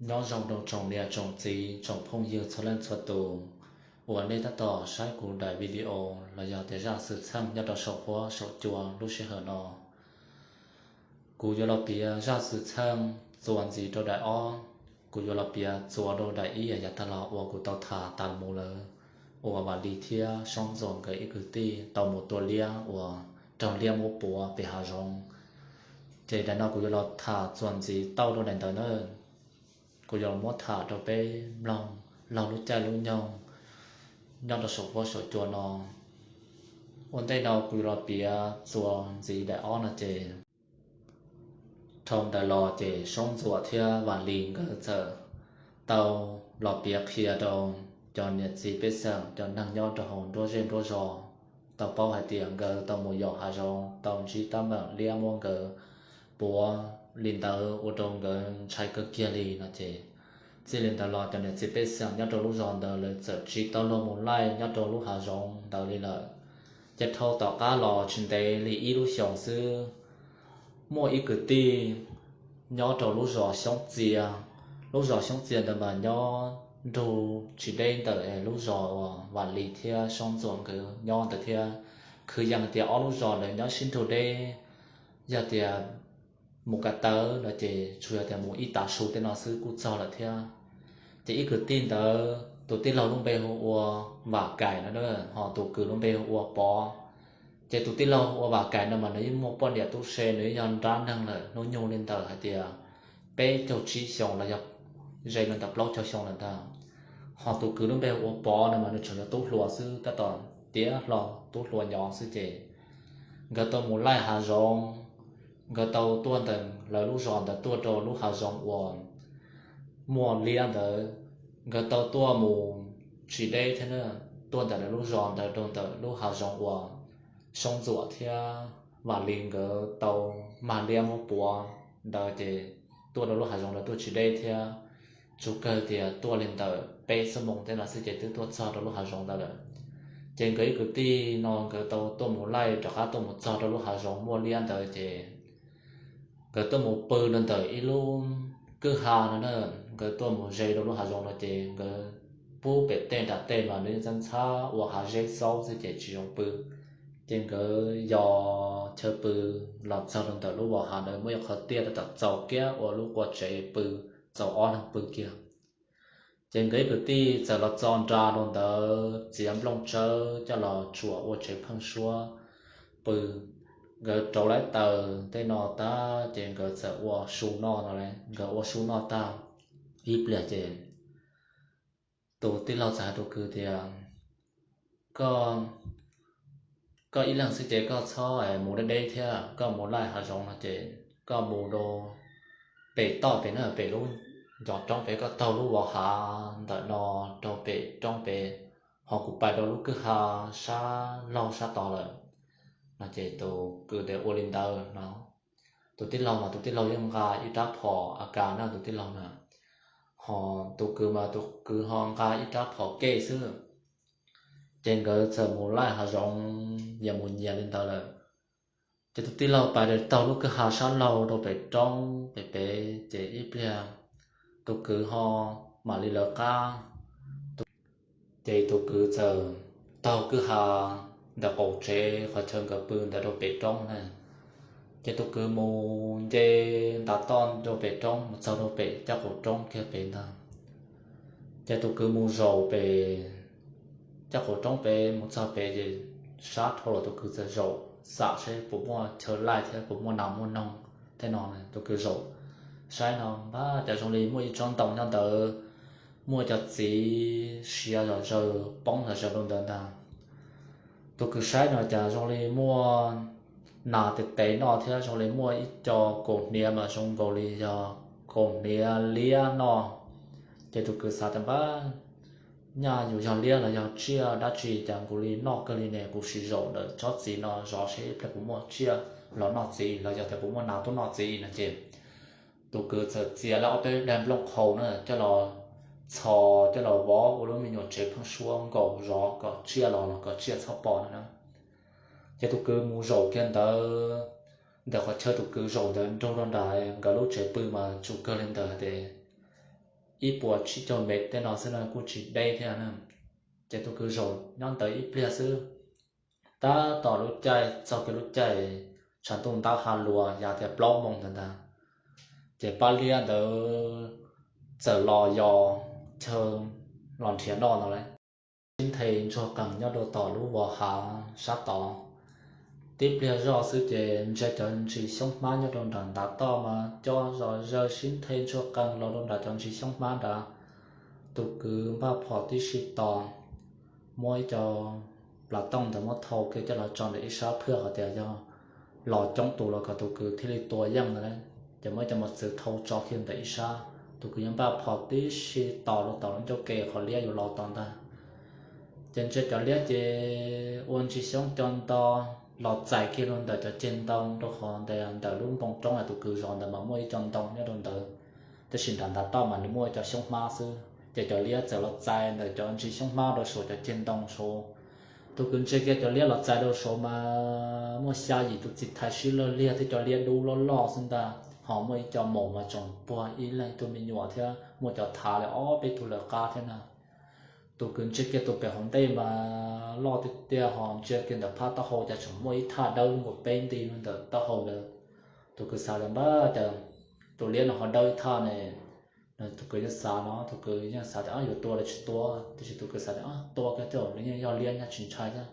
Nyob zoo rau tsoom niam tsoom txiv tsoom phooj ywg txhua leej txhua tus uas nej tab tom saib kuv daim video los yog tias zaj xwm txheej nyob rau saum huab saum cua lub sij hawm no. Kuv yuav los piav zaj xwm txheej txuas ntxiv rau daim ob. Kuv yuav los piav txuas rau daim ib yav tag los uas kuv tau tham tas mus lawm, uas Vam Lis thiab Soob Ntxuam nkawd ib kwv tij tau mus tua liab uas raug liab muab puav pem hav zoov. Ces daim no kuv yuav los tham txuas ntxiv tau rau daim ntawd na. Kuv yuav los muab tham rau peb mloog laug lub caij lub nyoog nyob rau saum huab saum cua no. Ua ntej no kuv yuav los piav txuas ntxiv daim ob no ces, dhau ntawd los ces Soob Ntxuam thiab Vam Lis nkawd txawm tau los piav qhia rau cov niam txiv pej xeem, cov neeg nyob rau hauv nruab zej nruab zos, tau paub hais tias nkawd tau mus yos hav zoov tau ntsib teeb meem liab muab nkawd puav li ntawd ua rau nkawd ntshai kawg kiag li no ces, txij li ntawd los cov niam txiv pej xeem nyob rau lub zos ntawd lawv txawm tsis tau luag mus laij nyob rau lub hav zoov ntawd li lawm. Ces dhau tom qab los tsis ntev li ib lub xyoos xwb, muaj ib kwv tij nyob rau lub zos Xyoob Txia. Lub zos Xyoob Txia ntawd mas nyob nrug tsis deb ntawm lub zos uas Vam Lis thiab Soob Ntxuam nkawd nyob ntawd thiab. Kwv yees tias ob lub zos ntawd nyob sib nrug deb, yog tias mus ko taw no ces tsuas yog tias mus ib tav su tej no xwb kuj txog lawm thiab. Ces ib kwv tij ntawd tus tij laug lub npe hu ua Vam Kaim no, ho tus kwv lub npe hu ua Pov. Ces tus tij laug hu ua Vam Kaim no mas nws yeej muaj poj niam tub se, nws yeej yog nrab neeg lawm, hnub nyoog li ntawm hais tias peb caug tsib xyoos los yog ze li ntawm plaub caug xyoo lawm ntag. Ho tus kwv lub npe hu ua Pov no mas nws tseem yog tub hluas xwb, tab tom tiav hlo tub hluas nyob xwb ces nkawd tau mus laij hav zoov. Nkawd tau tuaj ntawm lawv lub zos ntawd tuaj rau lub hav zoov uas muaj liab ntawd. Nkawd tau tuaj mus tsis deb thiab, tuaj ntawm lawv lub zos ntawd rau ntawm lub hav zoov uas Soob Ntxuam thiab Vam Lis nkawd tau mag liab muab puav ntawd ces tuaj rau lub hav zoov ntawd tuaj tsis deb thiab, tsuas kawg tias tuaj li ntawm peb xuab moos tej no xwb ces twb tuaj txog rau lub hav zoov ntawd lawm. Ces nkawd ib kwv tij no nkawd tau tuaj mus laij rov qab tuaj mus txog rau lub hav zoov muaj liab ntawd ces nkawd tuaj mus pw rau ntawm ib lub kwj ha no na. Nkawd tuaj mus ze rau lub hav zoov no ces nkawd pub pem tej nram tej mas nws yeej ntxhab ntxhab ua hav zeb xaub xwb ces tsis zoo pw. Ces nkawd yos chaw pw los txog rau ntawm lub vos hav ntawd muaj ib qhov tiaj tab tom txaus kiag ua lub qua tsev pw, txaus ob leeg pw kiag. Ces nkawd ib kwv tij txawm los txo nra rau ntawd txiav nplooj tsawb coj los tsuam ua tsev pheeb suab pw. Nkawd rauv laib taws tej no tag ces nkawd txawm ua su noj no, nkawd ua su noj tag ib pliag ces tus tij laug txawm hais tus kwv tias, koj, koj ib leeg xwb ces koj txhob mus deb deb thiab, koj mus laij hav zoov no ces koj mus rau pem toj pem na, pem lub ncov roob pem, koj taug lub vos hav ntawm no rau pem roob pem, ho kuv pais rau lub kwj ha sab laug sab tod lawm no ces tus kwv tias ua li ntawd no. Tus tij laug mas tus tij laug yeej nqa ib rab phom A K na tus tij laug na, ho tus kwv mas tus kwv ho nqa ib rab phom kej xwb. Ces nkawd txawm mus laij hav zoov yam mus nyias li ntawd lawm. Ces tus tij laug pais taug lub kwj ha sab laug rau pem roob pem pem ces ib pliag tus kwv ho mam li lawv qab. Ces tus kwv txawm taug kwj ha ntawm qaum tsev qhov chaw nkawd pw ntawd rau pem roob na. Ces tus kwv mus nce ntav toj rau pem roob mus txog rau pem caj qaum roob kiag pem ntag. Ces tus kwv mus zaum pem caj qaum roob pem mus txog pem ces sab dhau los tus kwv txawm zaum xam seb puas muaj chaw laij thiab puas muaj nas muaj noog tej no. Tus kwv zaum saib no npab cas zoo li muaj ib tsob ntoo nyob ntawd, muaj cov txiv siav zom zaws poob zom zaws rau ntawd ntag. Tus kwv saib no cas zoo li muaj nas tes tes noj thiab zoo li muaj ib co kaus hniav mas zoo nkaus li yog kaus hniav liab noj. Ces tus kwv xav tias npab, nyaj yus yog liab los yog tsiaj dab tsi cas nkaus li noj kawg li ne, kuv sim zaum ntawm tsob txiv no zov seb ib pliag puas muaj tsiaj los noj txiv los yog tias puas muaj nas tuaj noj txiv no ces tus kwv txawm txiav lawm ob peb daim nplooj qhau na coj los txhos coj los vov ua lub me nyuam tsev pheeb suab nkaus zov kom tsiaj los los kom tsiaj txhob pom no na. Ces tus kwv mus zaum kiag ntawd, ntawm qhov chaw tus kwv zaum ntawd nrug rau nram nkawd lub tsev pw mas tsuas kawg li ntawd tias ib puas tsib caug mev tej no xwb no kuj tsis deb thiab na. Ces tus kwv zaum nyob ntawd ib pliag xwb, tab tom lub caij txog kiag lub caij tshav ntuj ntab ha luas yog tias plaub moos ntawd ntag, ces pab liab ntawd txawm los yos chaw los nrhiav noj no lawm. Sib nthe ntsuag qees nyob rau tom lub vos hav sab tod. Tib pliag zoj xwb ces ntsia cov ntsis xyoob hmab nyob rau nram ntav toj mas cov zos zawg sib nthe ntsuag qees los rau nram cov ntsis xyoob hmab nrad. Tus kwv npaj phom tib si tos, muab ib co plas tooj ntawd muab thau kiag coj los tso ntawm ib sab phwj hais tias yog los coob tus los kom tus kwv thiaj li tua yeej ntawd. Ces muab ib co mos txwv thau tso kiag ntawm ib sab, tus kwv yuav npaj phom tib si tos rau tom lub ncauj ke qhov liab yuav los tod ntag. Ces ntsia cov liab ces ua ntsis xyoob co nto los txais kiag rau ntawm cov ceg ntoo rau qhov ntawm lub npoo roob tus kwv zov ntawd mas muaj ib co ntoo nyob rau ntawd, tab sis nram ntav toj mas nws muaj cov xyoob hmab xwb. Ces cov liab txawm los txais ntawm cov ntsis xyoob hmab rau saum cov ceg ntoo saud. Tus kwv ntsia kiag cov liab los txais rau saud mas muaj xya yim tus txiv thais sib lawj liag thiab cov liab dub loj loj xwb ntag, ho muaj ib co maum mas tseem puag ib leeg tug me nyuam thiab muaj cov thav li ob peb tug lawv qab thiab na. Tus kwv ntsia kiag tus pem hauv ntej mas loj tiag tiag, ho ntsia kiag ntawm phab taub hau cas tseem muaj ib thaj dawb nkaus peb nti ntawm taub hau ntawd. Tus kwv xav tias npab cas tus liab no ho dawb ib thaj ne. Tus kwv yeej xav no, tus kwv yeej xav tias yuav tua los tsis tua, tab sis tus kwv xav tias tua kiag thiab, nws yeej yog liab nyab tsis ntshai thiab.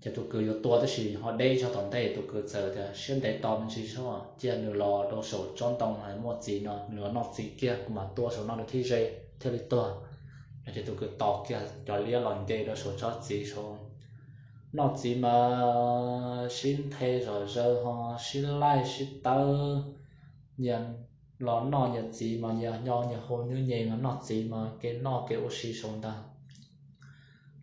Ces tus kwv yuav tua tab sis ho deb zog tom ntej, tus kwv txawm tias siab ntev tos me ntsis saib, cia nws los rau saum tsob ntoo muaj txiv no nws los noj txiv kiag, kuv mam tua saum no nws thiaj ze, thiaj li tuag. No ces tus kwv tos kiag cov liab los nce rau saum tsob txiv saud. Noj txiv mas sib nthe zom zaws ho sib laij sib tawb, nyias los noj nyias txiv mas nyias nyo nyias haus nyuj nyem mas noj txiv mas kev noj kev ua si saud ntag.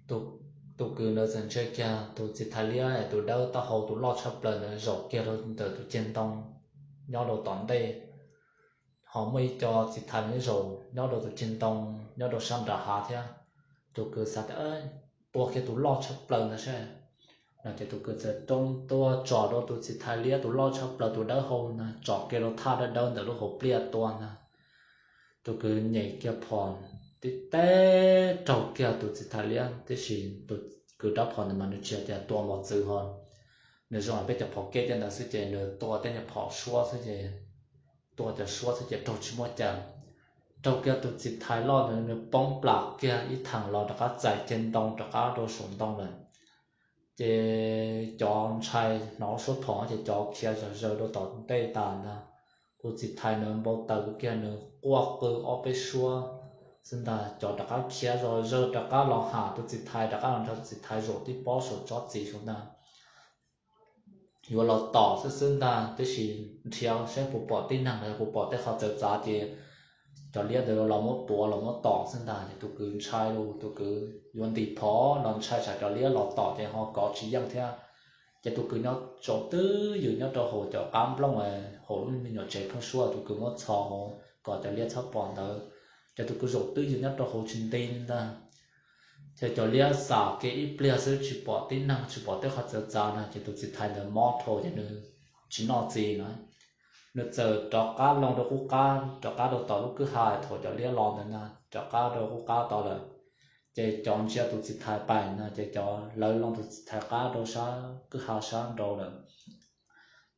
Tus kwv ntawd txawm ntsia kiag tus txiv thais liab tus dawb taub hau tus loj tshaj plaws ntawd zaum kiag rau ntawm tus ceg ntoo nyob rau tom ntej, ho muaj ib co txiv thais nyob zaum nyob rau tus ceg ntoo nyob rau sab nram hav thiab. Tus kwv xav tias tua kiag tus loj tshaj plaws ntawd seb. No ces tus kwv txawm rau tua tsom rau tus txiv thais liab tus loj tshaj plaws tus dawb hau ntag, tsom kiag rau thaj dawb dawb ntawm lub hauv pliaj tua ntag. Tus kwv nyem kiag phom tib teb raug kiag tus txiv thais liab, tiam sis tus kwv rab phom ntawd mas nws tsis yog tias tua mos txwv ho, nws zoo peb cov phom keb caj ntawd xwb ces nws tua tej nyuag phom suab xwb ces, tua cov suab xwb ces raug tsis muaj cas. Raug kiag tus txiv thais loj ntawd nws poob plam kiag ib theem los rov qab txais ceg ntoo rov qab rau saum ntoo lawm. Ces cov ntshai hnov suab phom ces cov khiav zom zaws rau tom ntej tas ntag. Tus txiv thais ntawd npau taws kiag nws quaj qw ob peb suab xwb ntag, cov rov qab khiav zom zaws rov qab los ham tus txiv thais, rov qab los nrog tus txiv thais zaum tib pob saum tsob txiv saud ntag. Yuav los tom xwb xwb ntag, tiam sis nrhiav saib puas pom tib neeg los yog puas pom tej qhov txawv txav ces cov liab ntawd los muab puav los muab tom xwb ntag. Ces tus kwv ntshai los tus kwv yuav ntim phom los ntshai tsam cov liab los tom ces ho kov tsis yeej thiab. Ces tus kwv nyob tsaus twb ywm nyob rau hauv cov qab nplooj hauv lub me nyuam tsev pheeb suab, tus kwv muab txhos hauv kom cov liab txhob pom ntawd. Ces tus kwv zaum twb ywm nyob rau hauv tsis nti li ntag. Ces cov liab xam kiag ib pliag xwb tsis pom tib neeg tsis pom tej qhov txawv txav na, ces tus txiv thais ntawd mob dhau ces nws tsis noj txiv na. Nws txawm rov qab loo rau qub qab, rov qab rau tom lub kwj ha thaum cov liab los ntawd na, rov qab rau qub qab tod lawm. Ces cov ntsia tus txiv thais pais na, ces cov lawv loo tus txiv thais qab rau sab kwj ha sab nraud lawm.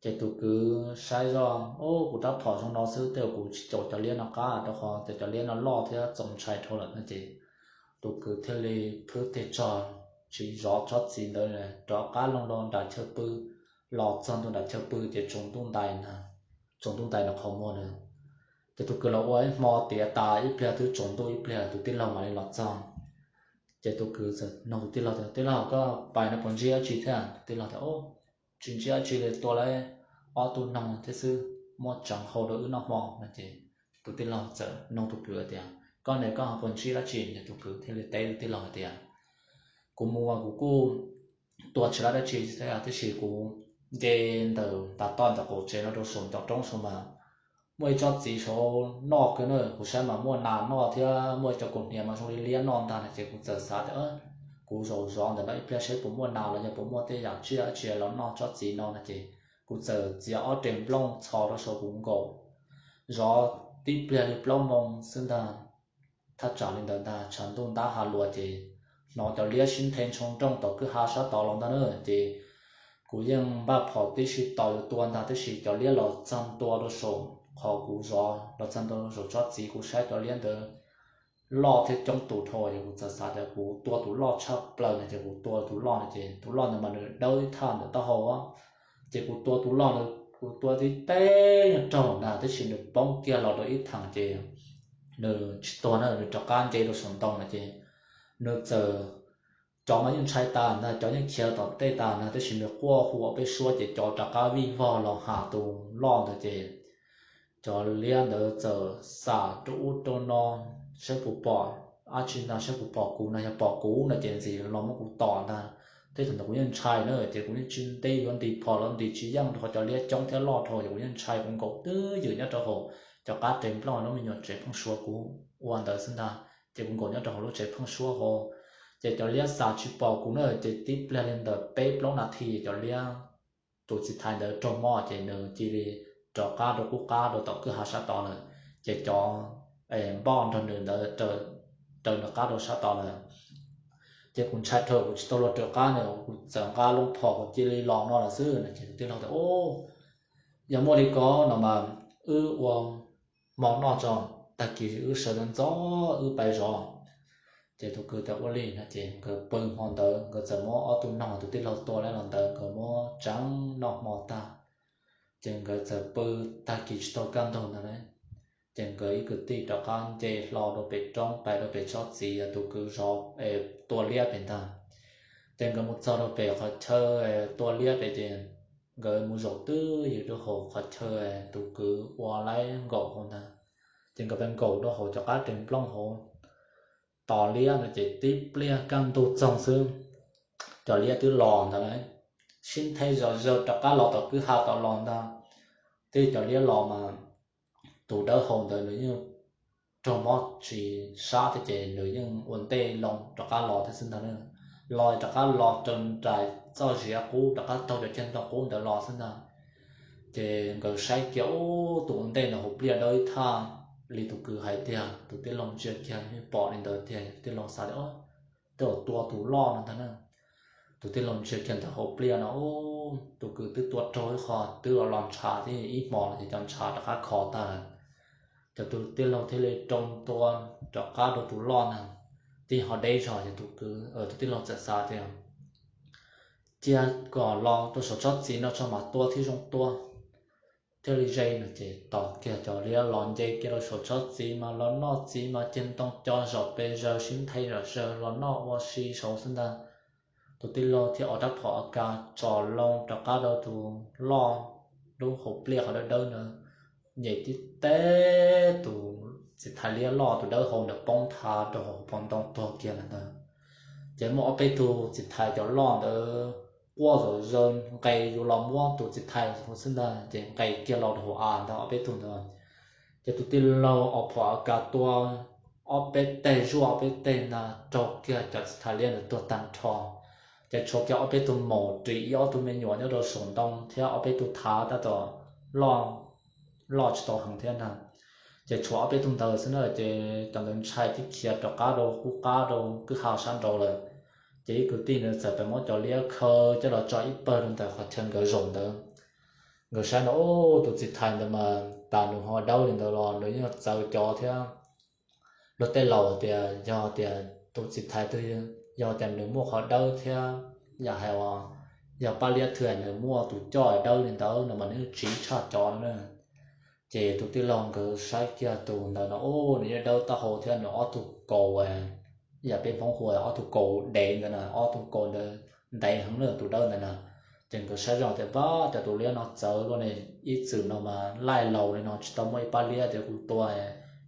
Ces tus kwv saib zoj, Au, kuv rab phom zoo no xwb tej zaum kuv tsis caum cov liab no qab rau qhov tias cov liab no loj thiab txaus ntshai dhau lawm no. Ces tus kwv thiaj li phwb tes tsog tsis zov tsob txiv ntawd, rov qab loo rau nram chaw pw. Los txog ntua nram chaw pw ces tsaus ntuj ntais na, tsaus ntuj ntais nram qhov muag na. Ces tus kwv los ua ib hmo tiav tas ib pliag twb tsaus ntuj ib pliag tus tij laug mam li los txog. Ces tus kwv txawm nug tus tij laug tias, Tij laug, koj pais no puas ntsib dab tsi thiab? Tus tij laug tias, Tsis ntsib dab tsi li, tua lawv ob tug noog thiab xwb, muab tseev hau rau wb noj hmo no. Ces tus tij laug txawm nug tus kwv hais tias, Koj ne koj ho puas ntsib dab tsi? Ces tus kwv thiaj li teb tus tij laug hais tias, Kuv mus mas kuv kuj tua tsis tau dab tsi thiab, tiam sis kuv nce ntawm ntav toj ntawm qaum tsev no rau saum ncov roob saud mas muaj ib tsob txiv saud noj kawg na, kuv saib mas muaj nas noj thiab muaj cov kaus hniav mas zoo li liab noj ntag no. Ces kuv txawm xav tias kuv zaum zov ntawm no ib pliag saib puas muaj nas los yog puas muaj tej yam tsiaj dab tsi los noj tsob txiv no no. Ces kuv txawm txiav ob rev nplooj txhos rau saum kuv nkaus, zov tib pliag li plaub moo xwb ntag, thaj tsam li ntawd ntag, tshav ntuj ntab ha luas ces hnov cov liab sib nthe ntshoo nrooj tom kwj ha sab tod los ntag na. Ces kuv yeej npaj phom tib si tos yuav tua ntag, tab sis cov liab los txog ntua rau saum qhov kuv zov, los txog ntua rau saum tsob txiv, kuv saib cov liab ntawd loj thiab coob tus dhau, ces kuv txawm xav tias kuv tua tus loj tshaj plaws no, ces kuv tua tus loj no, ces tus loj ntawd mas nws dawb ib thaj ntawm taub hau. Ces kuv tua tus loj ntawd, kuv tua tib teb nyob raug ntag, tab sis nws poob kiag los rau ib theem ces nws tsis tuag na, nws rov qab nce rau saum ntoo no ces nws txawm, cov mas yeej ntshai tas ntag, cov yeej khiav tom tej tas ntag, tab sis nws quaj hu ob peb suab ces cov rov qab vij vog los ham tus loj ntawd ces cov liab ntawd txawm xam rau ub rau no saib puas pom dab tsi ntag, saib puas pom kuv no, yog pom kuv no ces ntxim los muab kuv tom ntag. Tej thaum ntawd kuv yeej ntshai na, ces kuv yeej tsis nti, yuav nti phom los nti tsis yeej rau qhov cov liab coob thiab loj dhau, ces kuv yeej ntshai, kuv nkaum twj ywm nyob rau hauv cov qab res nplooj lub me nyuam tsev pheeb suab kuv ua ntawd xwb ntag. Ces kuv nkaum nyob rau hauv lub tsev pheeb suab hauv, ces cov liab xam tsis pom kuv na, ces tib pliag li ntawm peb plaub nas this cov liab, tus txiv thais ntawd raug mob ces nws cia li rov qab rau qub qab rau tom kwj ha sab tod lawm, ces cov npoj nrog nws ntawd raws nws qab rau sab tod lawm. Ces kuv ntshai dhau, kuv tsis tau luag raws qab na, kuv txawm nqa loo phom kuv cia li los no lawm xwb no, ces tus tij laug tias, Yog muaj li ko no mas wb ua hmo noj tso, tag kis wb sawv ntxov ntxov wb pais zov. Ces tus kwv tias ua li no, ces nkawd pw hmo ntawd, nkawd txawm muab ob tug noog tus tij laug tua los ntawd, nkawd muab tseev noj hmo tag, ces nkawd txawm pw, tag kis tsis tau kaj ntug ntawd na, ces nkawd ib kwv tij rov qab nce hlo rau pem roob, pais rau pem tsob txiv uas tus kwv zov tua liab pem ntag. Ces nkawd mus txog rau pem qhov chaw tua liab pem ces nkawd mus zaum twj ywm rau hauv qhov chaw tus kwv ua laib nkaum hauv ntag. Ces nkawd pais nkaum rau hauv cov qab res nplooj hauv tos liab no ces tib pliag kaj ntug txoog xwb, cov liab twb los ntawd lawm, sib nthe zom zaws rov qab los tom kwj ha tod los ntag. Twb cov liab los mas tus dawb hau ntawd nws yeej raug mob tsis sab thiab ces nws yeej ua ntej loo rov qab los thiab xwb ntag. Los rov qab los raws nraim txoj ziav qub rov qab taug cov cag ntoo qub ntawd los xwb ntag. Ces nkawd saib kiag ub, tus ua ntej ntawd hauv pliaj dawb ib thaj li tus kwv hais tiag. Tus tij laug ntsia kiag yeej pom li ntawd tiag, tus tij laug xav tias, Ub, tej zaum tua tus loj no ntag na. Tus tij laug ntsia kiag ntawm hauv pliaj no, ub, tus kwv twb tua raug ib qho, twb los los ntshav thiab, ib hmos los ces cov ntshav rov qab kho tag lawm. Ces tus tij laug thiaj li rau ntua rov qab rau tus loj ntag. Tib ho deb zog ces tus kwv, tus tij laug txawm xav tias, Cia kom los rau saum tsob txiv no tso mam tua thiaj zoo tua, thiaj li ze no. Ces tos kiag cov liab los nce kiag rau saum tsob txiv mas los noj txiv mas ceg ntoo co zom pes zaws sib nthe zom zaws los noj ua si saud xwb ntag. Tus tij laug thiaj ua rab phom A K tsom loo rov qab rau tus loj lub hauv pliaj qhov dawb dawb ntawd, nyem tib teb tus txiv thais liab loj tus dawb hau ntawd poob nthav rau hauv pob ntoo tuag kiag lawm ntag. Ces muaj ob peb tug txiv thais cov loj ntawd quaj zom zaws nqes yuav los muab tus txiv thais xwb ntag, ces nqes kiag los rau hauv av ntag ob peb tug ntawd. Ces tus tij laug ua phom A K tua ob peb teg zuaj ob peb teg ntag, raug kiag cov txiv thais liab ntawd tuag tag nrho. Ces tshuav kiag ob peb tug maum ris ib ob tug me nyuam nyob rau saum ntoo thiab ob peb tug thav tab tom loj, loj tsis tau heev thiab ntag. Ces tshuav ob peb tug ntawd xwb na, ces cov ntawd ntshai thiab khiav rov qab rau qub qab rau kwj ha sab nraud lawm. Ces ib kwv tij ntawd txawm pais muab cov liab khaws coj los tso ib pawg rau ntawm qhov chaw nkawd zaum ntawd. Nkawd saib ntawd, ub, tus txiv thais ntawd mas tas nws ho dawb li ntawd los nws yeej txawv cov thiab. Luag tej laus tias yog tias tus txiv thais twg, yog tias nws muaj qhov dawb thiab, yam hais uas yog pab liab twg nws muaj tus coj dawb li ntawd no mas nws yeej tsiv tshaj cov no na. Ces tus tij laug nkawd saib kiag tus ntawd no, ub, nws yeej dawb taub hau thiab nws ob tug kaus, yam peb Hmoob hu ob tug kaus dev ntawd na, ob tug kaus ntawd ntev heev na tus dawb ntawd na. Ces nkawd saib zoj tias pab cov tus liab no txawv luaj ne, ib txwm no mas laij laus li no tsis tau muaj ib pab liab tias kuv tua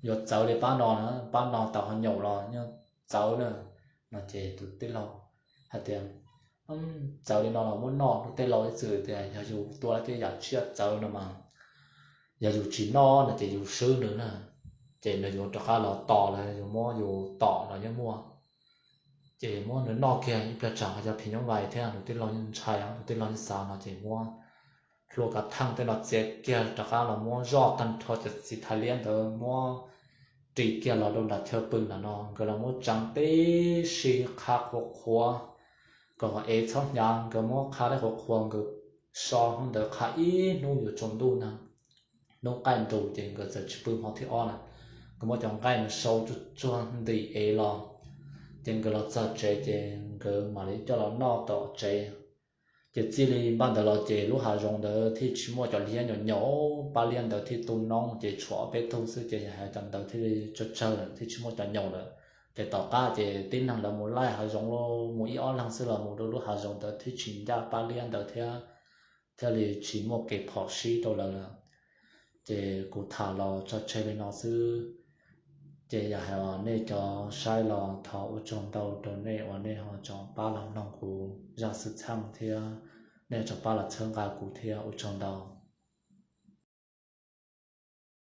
yuav txawv li pab no na, pab no tau ho nyaum los yeej txawv na. No ces tus tij laug hais tias, txawv li no los muab noj, luag tej laus ib txwm tias yog yus tua tej yam tsiaj txawv no mas yog yus tsis noj no ces yus swb nws na, ces nws yuav rov qab los tom los yus muab yus tom los yeej muaj. Ces muab nws noj kiag ib pliag tsam ho yog phim nyuj vais thiab, tus tij laug yeej ntshai, tus tij laug yeej xav no ces muab hlua kav theej tej no txiav kiag rov qab los muab zoj tag nrho cov txiv thaiv liab ntawd muab ris kiag los rau nram chaw pw ntawm no. Nkawd los muab tseev tib si qha qhuav qhuav kom ev txhob hnyav. Nkawd muab qha tib qhuav qhuav, nkawd so hnub ntawd qha ib hnub yuav tsaus ntuj na. Hnub qaij nrus ces nkawd txawm tsis pw hmo thib ob lawm. Nkawd muab cov nqaij mus sau tsuag tsuag ntim ev los, ces nkawd los txog tsev ces nkawd mam li coj los noj tom tsev. Ces txij li npaj ntawd los ces lub hav zoov ntawd thiaj tsis muaj cov liab nyaum nyaum, pab liab ntawd thiaj tu noob ces tshuav ob peb tug xwb ces yog hais tias ntawd thiaj li tsawg tsawg lawm thiaj tsis muaj cov nyaum lawm. Ces tom qab ces tib neeg lawv mus laij hav zoov los mus ib ob leeg xwb los mus rau lub hav zoov ntawd thiaj tsis ncaj pab liab ntawd thiab, thiaj li tsis muaj kev phom sib rau lawv lawm. Ces kuv tham los tso tseg li no xwb. Ces yog hais nej cov saib los thov ua tsaug ntau rau nej uas nej ho tso pab los mloog kuv zaj xwm txheej thiab nej tso pab los txhawb nqa kuv thiab, ua tsaug ntau.